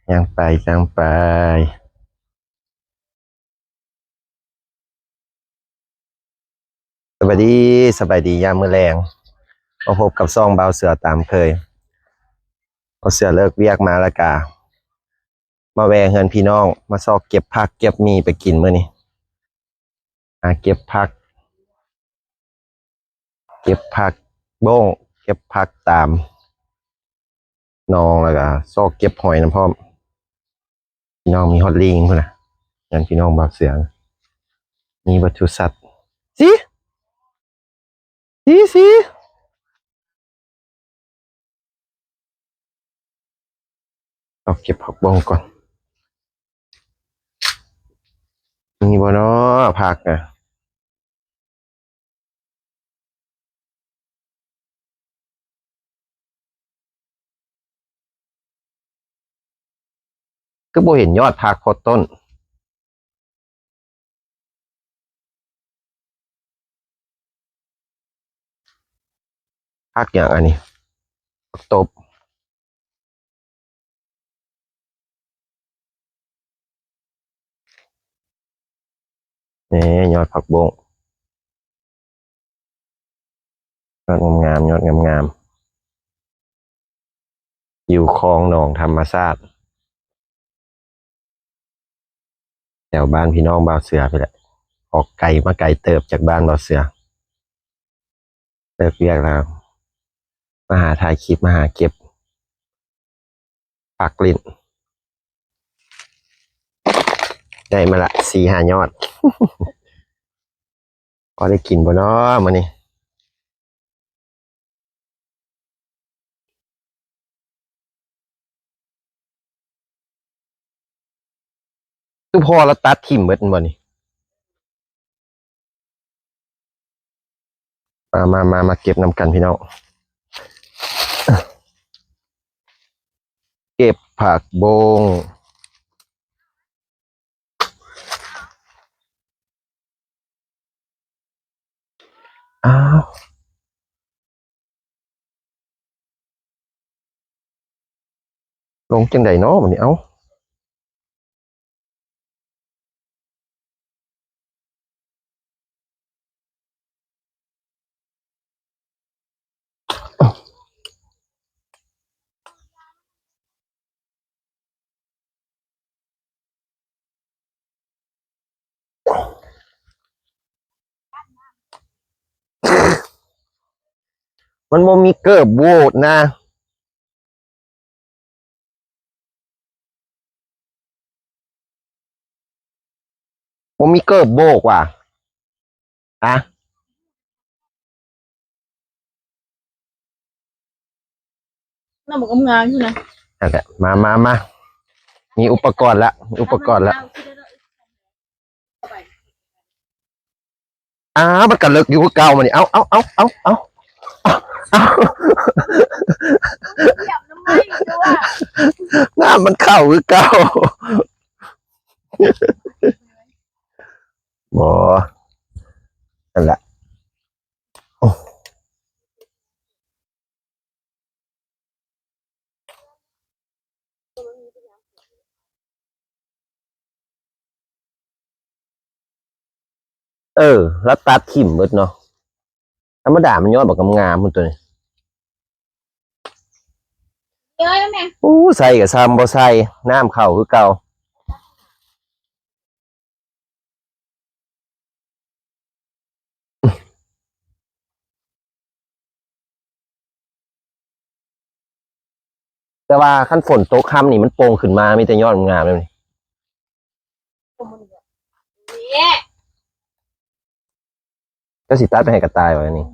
ຍ່າງໄປ ຍ່າງໄປ. ສະບາຍດີ ສະບາຍດີຍາມມື້ແລງ ມາພົບກັບຊ່ອງບ່າວເສືອຕາມເຄີຍ. ບ່າວເສືອເລີກວຽກມາແລ້ວກະມາແວ່ເຮືອນພີ່ນ້ອງ ມາຊອກເກັບຜັກເກັບໝີ່ໄປກິນມື້ນີ້. ຫາເກັບຜັກ ເກັບຜັກບົ້ງ ເກັບຜັກຕາມໜອງ ແລ້ວກະຊອກເກັບຫອຍນຳພ້ອມ. ພີ່ນ້ອງ ມີຮອດລີງພຸ້ນນະ ເຮືອນພີ່ນ້ອງບ່າວເສືອ ມີເບິດທຸກສັດ. ສີ ສີ ສີ ເອົາເກັບຜັກບົ້ງກ່ອນ. ມີບໍ່ນໍຜັກນະ? ຄືບໍ່ເຫັນຍອດຜັກໂຄດຕົ້ນ? ຜັກຫຍັງອັນນີ້? ຜັກຕົບ. ນີ້ຍອດຜັກບົ້ງ ຍອດງາມໆ ຍອດງາມໆ ຢູ່ຄອງໜອງທຳມະຊາດ ແຖວບ້ານພີ່ນ້ອງບ່າວເສືອພີ້ແຫຼະ. ອອກໄກມາໄກເຕີບຈາກບ້ານບ່າວເສືອ. ເລີກວຽກແລ້ວ ມາຫາຖ່າຍຄລິບ ມາຫາເກັບຜັກຫຼິ້ນ. ໄດ້ມາລະສີ່ຫ້າຍອດ ພໍໄດ້ກິນບໍ່ນໍມື້ນີ້? ຄືພໍ່ລະຕັດຖິ້ມເບິດແມ່ນບໍ່ນີ້? ມາ ມາ ມາ ມາເກັບນຳກັນພີ່ນ້ອງ. ເກັບຜັກບົ້ງ. ອ້າວ ລົງຈັ່ງໃດນໍບັດນີ້? ເອົ້າ. ມັນບໍ່ມີເກີບໂບກນະ. ບໍ່ມີເກີບໂບກວ່າ ອະ ນ້ຳມັນກຳງາມຢູ່ນະ. ນັ້ນແຫຼະ ມາ ມາ ມາ ມີອຸປະກອນລະ ມີອຸປະກອນລະ. ອ້າວ ມັນກະເລິກຢູ່ຄືເກົ່າ ມານີ້ ເອົາ ເອົາ ນ້ຳມັນເຂົ້າຄືເກົ່າ. ບໍ່ ນັ້ນລະ ໂອ້. ເອີ ລະຕັດຖິ້ມເບິດເນາະ. ທຳມະດາມັນຍອດບັກງາມໆພຸ້ນໂຕນີ້. ໂອ້ ໃສ່ກະຊ່ຳບໍ່ໃສ່ ນ້ຳເຂົ້າຄືເກົ່າ. ແຕ່ວ່າຄັນຝົນຕົກຄ່ຳນີ້ ມັນໂປ່ງຂຶ້ນມາ ມີແຕ່ຍອດງາມໆແບບນີ້. ເຈົ້າຊິຕັດໄປໃຫ້ກະຕ່າຍບໍ່ນີ້?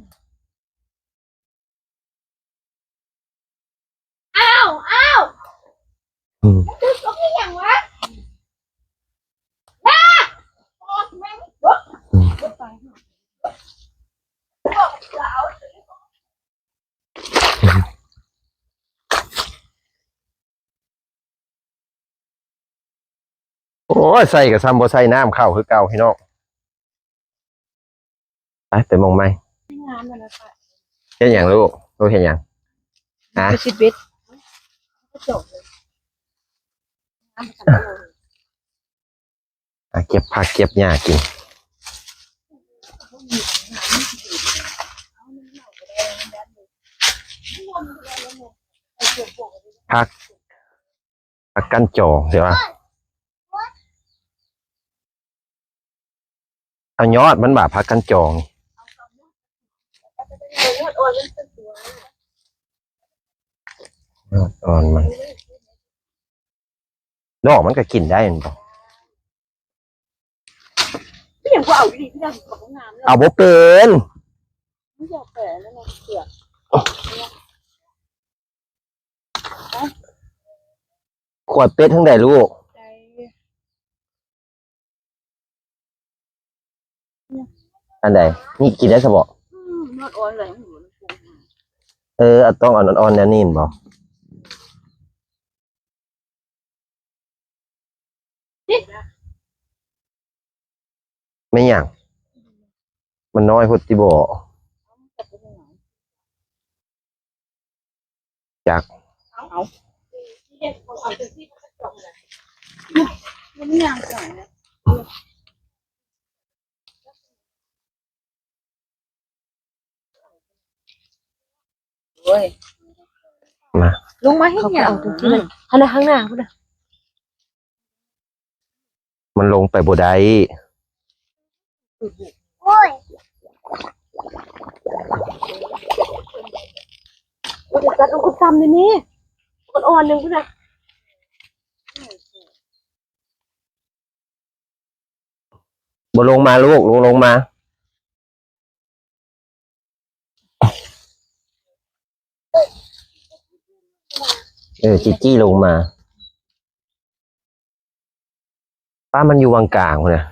ອ້າວ ອ້າວ ອືມ ມັນຄືຕົກອີ່ຫຍັງວະ? ອືມ ໂອ້ຍ ໃສ່ກະຊ່ຳບໍ່ໃສ່ ນ້ຳເຂົ້າຄືເກົ່າພີ່ນ້ອງ. ໄປ ໄປໝ່ອງໃໝ່. ເຮັດຫຍັງລູກ? ລູກເຮັດຫຍັງ? ຮະ? ໄປຊິເບັດ. ອ່ะ เก็บผักเก็บหญ้ากิน ผัก ผักกั๋นจอง ใช่ปะ เอายอดมันบ่า ผักกั๋นจอง ยอดอ่อนมัน ดอกมันก็กิ๋นได้แม่นบ่ เป็นหยังบ่เอาอีหลี พี่ดำ เขาก็งามเลย เอาบ่เป็น มันอยากแปะนั่นน่ะ เสือก ขวดเป็ดทางใดลูก ใด อันใด นี่กิ๋นได้ซะบ่ อืม ยอดอ่อนเลย เออ เอาต้องเอาอ่อนๆ แนวนี้แม่นบ่ แม่นหยัง มันน้อยโพดติบ่ จัก เอา มันย่างจั่งนะ โอ้ย มา ลงมาเฮ็ดหยัง เขาก็เอาตรงที่มัน หั้นน่ะ ข้างหน้าพุ้นน่ะ มันลงไปบ่ได้ โอ้ย โอ้ย จัดลงกับตำนี่ นี่ อ่อนๆ หนึ่งพุ้นน่ะ บ่ลงมาลูก ลง ลงมา เออ จิจี้ลงมา ป้ามันอยู่วังกลางพุ้นน่ะ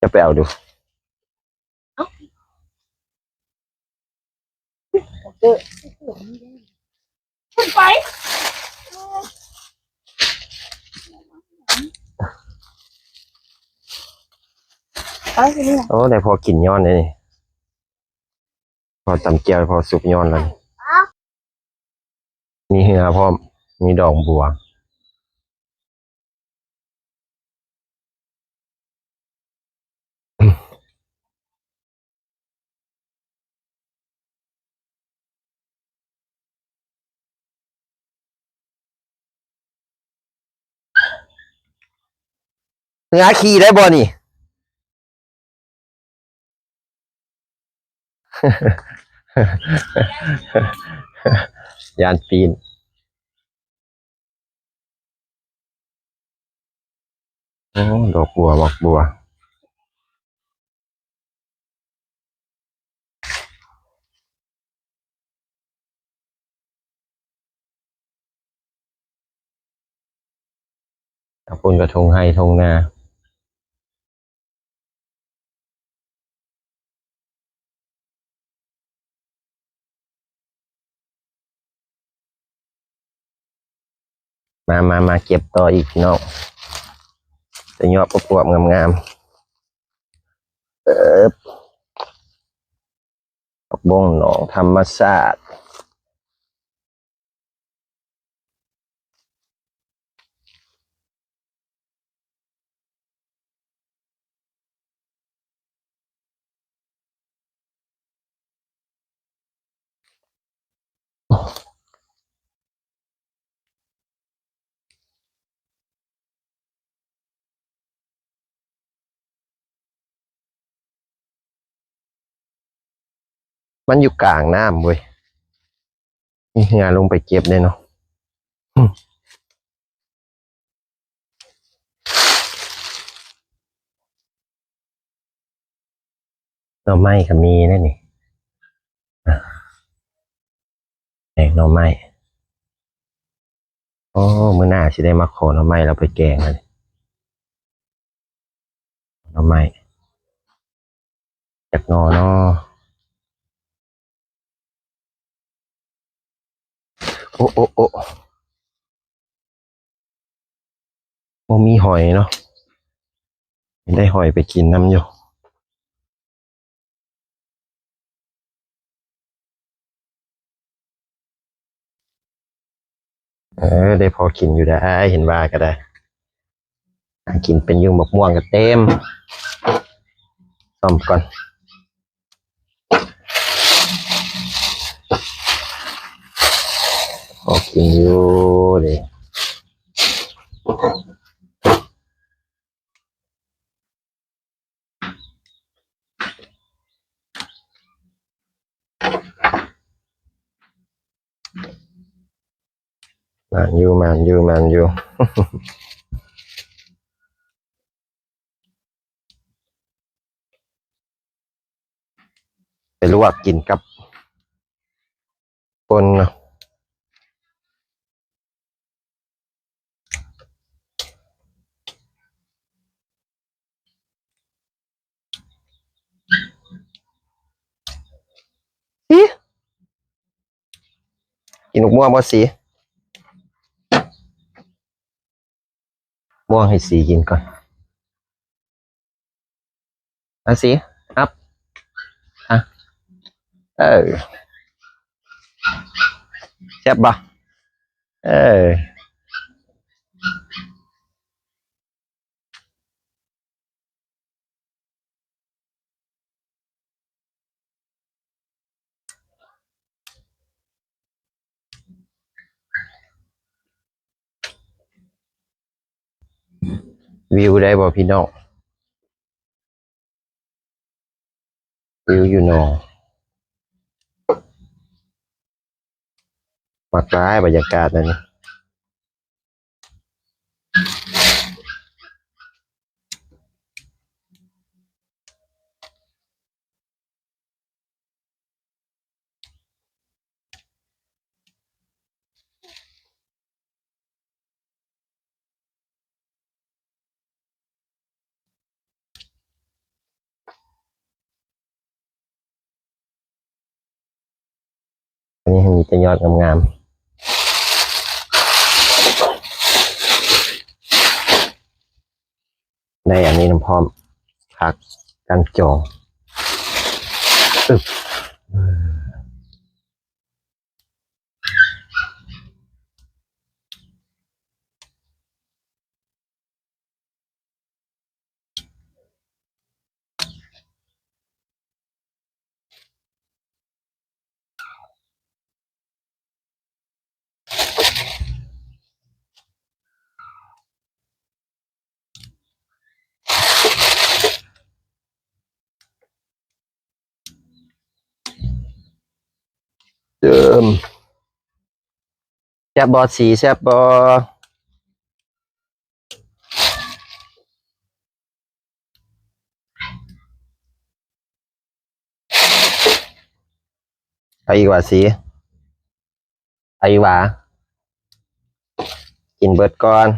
จะไปเอาดู ขึ้นไป โอ้ ได้พอกิ๋นย้อนเลยนี่ พอตำแจ่ว พอซุปย้อนแล้วนี่ มีเหือพร้อม มีดอกบัว เหือขี่ได้บ่นี่ ย่านปีน โอ้ ดอกบัว ดอกบัว ทางพุ้นก็ท่งไฮ่ท่งนา มา มา มาเก็บต่ออีกพี่น้อง แต่ยอดอวบๆ งามๆ เอิบ ผักบุ้งหนองธรรมชาติ มันอยู่กลางน้ำเว้ย มีเฮือลงไปเก็บได้เนาะ หน่อไม้ก็มีนะนี่ อ่ะ แกงหน่อไม้ โอ้ มื้อหน้าสิได้มาขอหน่อไม้แล้วไปแกงนะนี่ หน่อไม้ จักหน่อเนาะ โอ้ โอ้ โอ้ บ่มีหอยเนาะ ได้หอยไปกินนำอยู่ ເອີ ໄດ້ພໍກິນຢູ່ໄດ໋ ເຫັນວ່າກໍໄດ້ ຫາກິນເປັນຢູ່ ໝາກມ່ວງກໍເຕັມ. ສ້ອມກ່ອນ. ພໍກິນຢູ່ເດ. ໝານຢູ່ ໝານຢູ່ ໝານຢູ່. ໄປລວກກິນກັບປົ່ນເນາະ. ສີ ກິນໝາກມ່ວງບໍ່ສີ? ມ່ວງໃຫ້ສີກິນກ່ອນ. ເອົາສີ ອັບ ອ່ະ ເອີ ແຊບບໍ່? ເອີ. ວິວໄດ້ບໍ່ພີ່ນ້ອງ? ວິວຢູ່ໜໍ່ ມັກຫຼາຍບັນຍາກາດແນວນີ້. ອັນນີ້ມີແຕ່ຍອດງາມໆ. ໄດ້ອັນນີ້ນຳພ້ອມ ຜັກກັ່ນຈອງ. ອຶບ. ເອີ ແຊບບໍ່ສີ ແຊບບໍ່? ເອົາອີກຫວາສີ? ເອົາອີກຫວາ? ກິນເບິດກ່ອນ.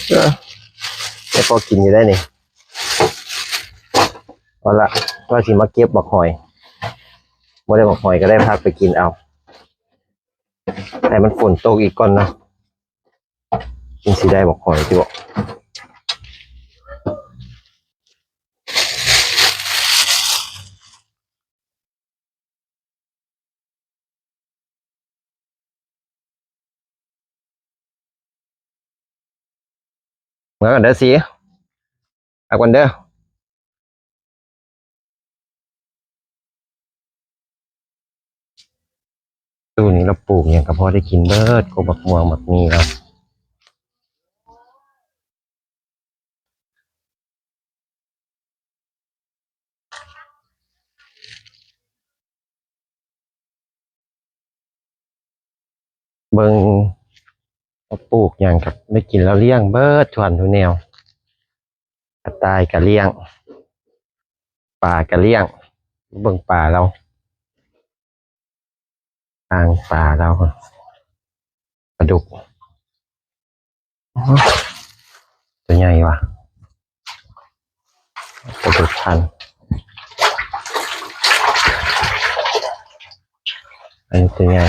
ເອີ ໄດ້ພໍກິນຢູ່ໄດ໋ນີ້. ເອົາລະ ວ່າຊິມາເກັບໝາກຫອຍ ບໍ່ໄດ້ໝາກຫອຍກໍໄດ້ຜັກໄປກິນເອົາ. ໃຫ້ມັນຝົນຕົກອີກກ່ອນເນາະ ຈຶ່ງຊິໄດ້ບັກຫອຍຕິເບາະ. ເມືອກ່ອນເດີສີ ກັບກ່ອນເດີ. ຕູ້ນີ້ລາວປູກຫຍັງກໍພໍໄດ້ກິນເບິດ ກົກບັກມ່ວງບັກມີລາວ. ເບິ່ງວ່າປູກຫຍັງກໍໄດ້ກິນແລ້ວ ລ້ຽງເບິດທຸກອັນທຸກແນວ. ກະຕ່າຍກໍລ້ຽງ ປາກໍລ້ຽງ. ເບິ່ງປາລາວ ອ່າງປາລາວ ປາດຸກ ໂອ້ ຕົວໃຫຍ່ວ່າ ປາດຸກພັນ ອັນນີ້ຕົວໃຫຍ່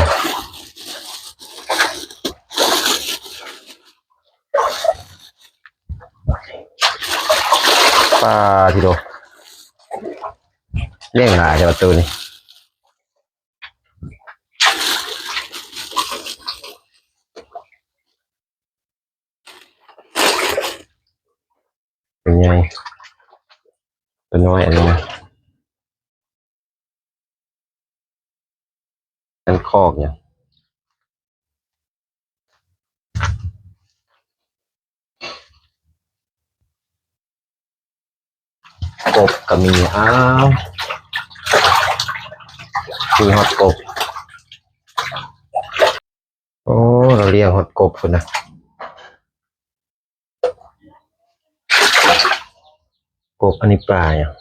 ປາທິໂດ ລ້ຽງຫຼາຍແທ້ວ່າໂຕນີ້. ຕົວໃຫຍ່ ຕົວນ້ອຍອັນນີ້ນະ ອັນຄອກຫຍັງ ກົບກໍມີ ອ້າວ ມີຮອດກົບ. ໂອ້ ລາວລ້ຽງຮອດກົບພຸ້ນນະ. ກົບ ອັນນີ້ປາຫຍັງ?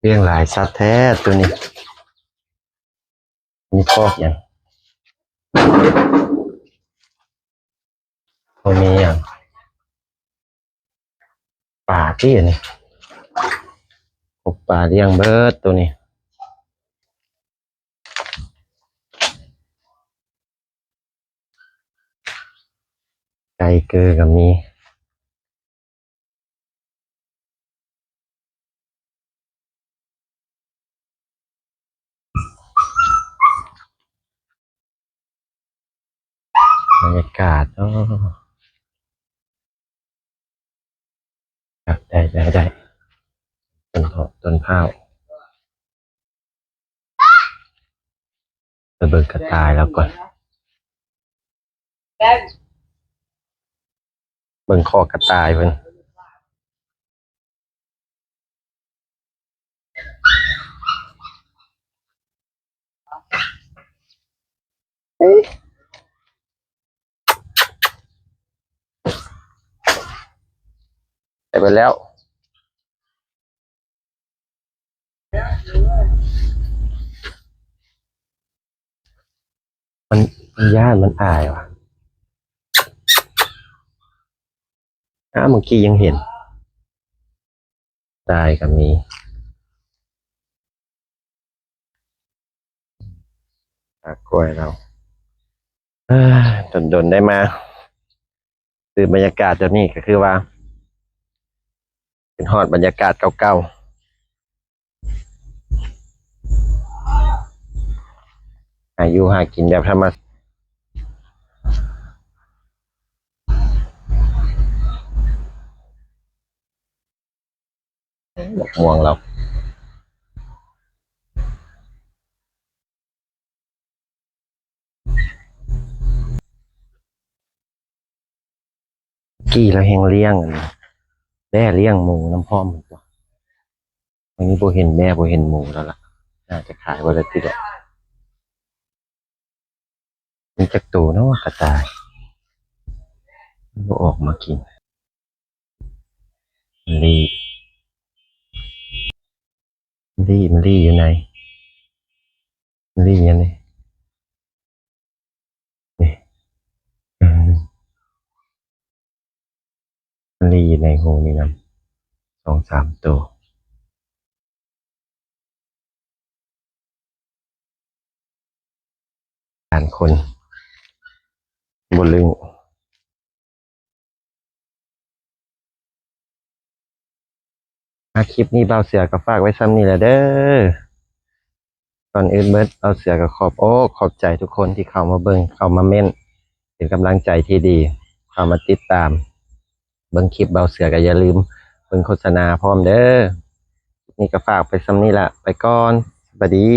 ລ້ຽງຫຼາຍສັດແທ້ໂຕນີ້. ມີຄອກຫຍັງ? ບໍ່ມີຫຍັງ. ປາຕິອັນນີ້ ກົບປາລ້ຽງເບິດໂຕນີ້. ໄກ່ເກີກໍມີ. ບັນຍາກາດ ໂອ້ ໄດ້ ໄດ້ ໄດ້ ຕົ້ນເຜາະ ຕົ້ນພ້າວ. ໄປເບິ່ງກະຕ່າຍລາວກ່ອນ ເບິ່ງຄອກກະຕ່າຍເພິ່ນ. ໄປເບິດແລ້ວ. ມັນ ມັນຢ້ານ ມັນອາຍວ່າ. ອ້າ ເມື່ອກີ້ຍັງເຫັນ ຕາຍກໍມີ. ອາ ກ້ວຍລາວ ເອີ ດົນໆ ໄດ້ມາ ຄືບັນຍາກາດແບບນີ້ກໍຄືວ່າ ຄິດຮອດບັນຍາກາດເກົ່າໆ ຫາຢູ່ຫາກິນແບບທຳມະຊາດ. ໝາກມ່ວງລາວ ກີ້ລາວແຮ່ງລ້ຽງອັນນີ້ ແບ້ລ້ຽງໝູນຳພ້ອມ. ອັນນີ້ບໍ່ເຫັນແບ້ບໍ່ເຫັນໝູແລ້ວລະ ໜ້າຈະຂາຍບໍ່ໄດ້ຕິດລະ. ມີຈັກໂຕເນາະກະຕ່າຍ ບໍ່ອອກມາກິນ. ມະລີ ມະລີ ມະລີຢູ່ໃນ ມະລີຢູ່ໃນ ນີ້ ມະລີຢູ່ໃນໂຮງນີ້ນຳ ສອງສາມໂຕ. ການຄົນບໍ່ລຶ້ງ. ອາ ຄລິບນີ້ບ່າວເສືອກໍຝາກໄວ້ຊ່ຳນີ້ແຫຼະເດີ. ກ່ອນອື່ນເບິດ ບ່າວເສືອກໍຂອບອົກຂອບໃຈທຸກຄົນທີ່ເຂົ້າມາເບິ່ງ ເຂົ້າມາເມັ້ນ ເປັນກຳລັງໃຈທີ່ດີ ເຂົ້າມາຕິດຕາມເບິ່ງຄລິບບ່າວເສືອ ກໍຢ່າລືມເບິ່ງໂຄສະນາພ້ອມເດີ. ຄລິບນີ້ກໍຝາກໄປຊ່ຳນີ້ລະ ໄປກ່ອນ ສະບາຍດີ.